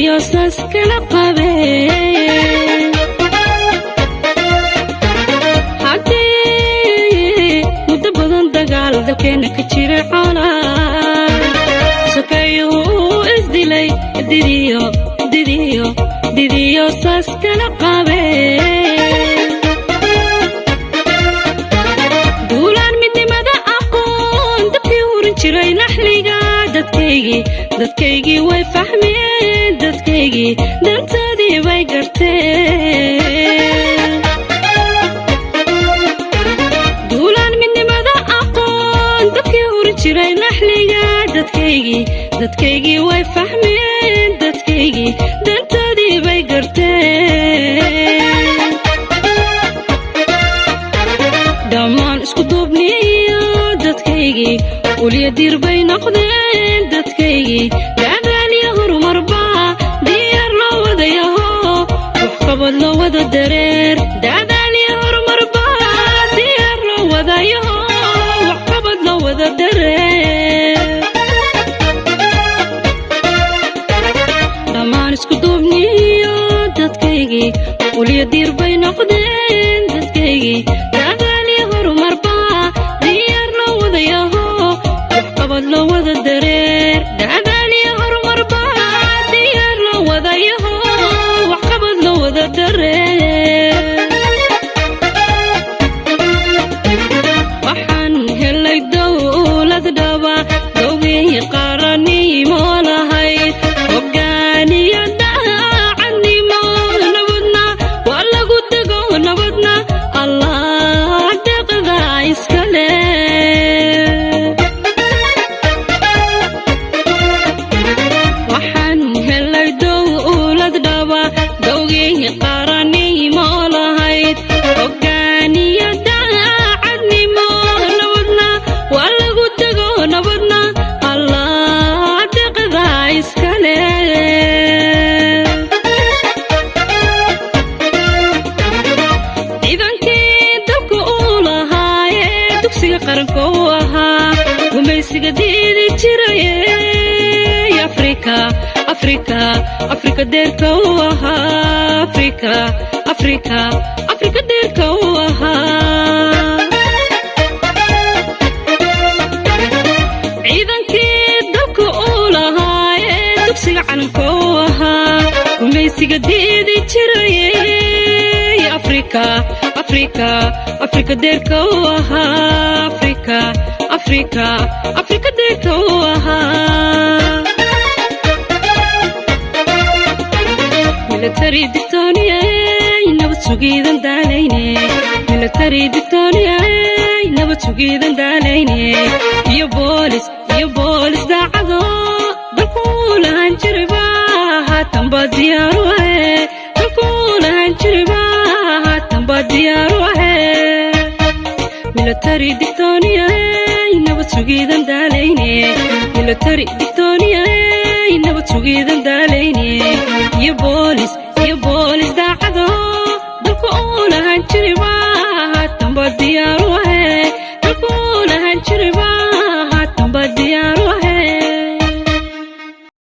Didiyo saas kala qabeen. Haddii muddo badan dagaal dalkeena ka jira, colaad sokeeyuhu uu isdilay, didiyo didiyo didiyo saas kala qabeen. Duulaan midnimada aqoon, dabkii hurin jiray naxliga, dadkaygii dadkaygii way fahmeen, dadkaygii dantoodii bay garteen. Duulaan midnimada aqoon, dabkii hurin jiray naxliga, dadkaygii dadkaygii way fahmeen, dadkaygii dantoodii bay garteen. Dhammaan isku duubniyo dadkaygii uliya diir bay noqdeen, dadkaygii dadaal iyo horumarba diyaar loo wadayaho, waxqabad loo wada dareer. Dadaal iyo horumarba diyaar loo wadayaho, waxqabad loo wada dareer. Dhammaan isku duubniyo dadkaygii uliya diir bay noqdeen, dadkaygii dadaal iyo horumarba diyaar loo wadayaho, waxqabad loo wada dareer. Dadaal iyo horumarba diyaar loo wadayaho, waxqabad loo wada dareer. Waxaan helay dowlad dhaba, dowgii qarannimo lahayd, hoggaaniyo daacadnimo. Nabadna waa lagu dego, nabadna Allah deqda iska leh. Waxaan helay dowlad dhaba, dowgii qarannimo lahayd, hoggaaniyo daacadnimo. Nabadna waa lagu dego, nabadna Allah deqda iska leh. Ciidankii dalka uu lahaayee dugsiga qaranka u ahaa, gumaysiga diidi jiraye, Afrika Afrika Afrika deerka u ahaa, Afrika Afrika Afrika deerka u ahaa. Ciidankii dalka uu lahaayee dugsiga calanka u ahaa, gumaysiga diidi jiraye, Afrika Afrika Afrika deerka u ahaa, Afrika Afrika Afrika deerka u ahaa. Military digtooniyey, nabad sugiidan daalayne. Military digtooniyey, nabad sugiidan daalayne, iyo boolis iyo boolis daacado dalkuu lahan jirayba haatan baa diyaaru ahe, dalkuu lahan jirayba haatan baa diyaaru ahe. Military digtooniyey, nabad sugiidan daalayne. Military digtooniyey, nabad sugiidan daalayne, iyo boolis iyo boolis daacado dalku uu lahan jirayba haatan baa diyaaru.